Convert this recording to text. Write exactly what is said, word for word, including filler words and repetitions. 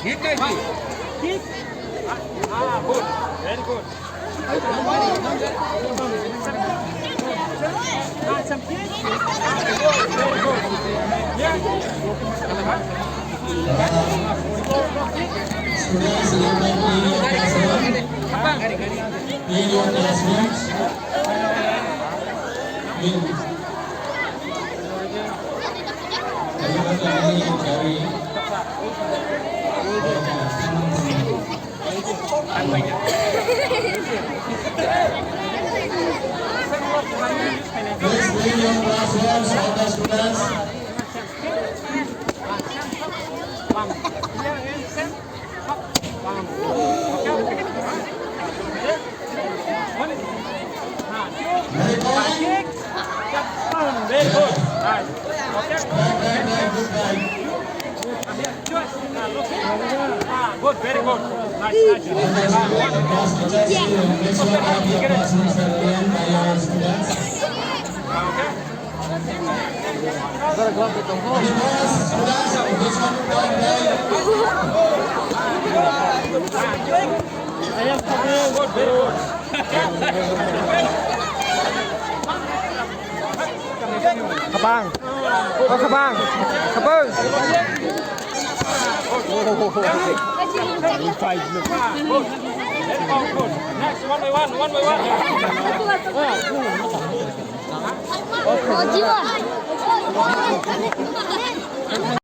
Hit, hit. Ah, good. Very good. Students, you may clean your classroom. Clean your classrooms. Clean. Everyone, you carry. Please clean your classrooms, all the students. Very good. Very good. Nice. Good, very good. Nice, nice. Class teachers, next one, all of your classrooms are cleaned by your students. Okay. Request, students, this one, one day. Good, very good. Kabang. Oh, kabang. Kabang. Next, one by one, one by one. Oh, Jiwon.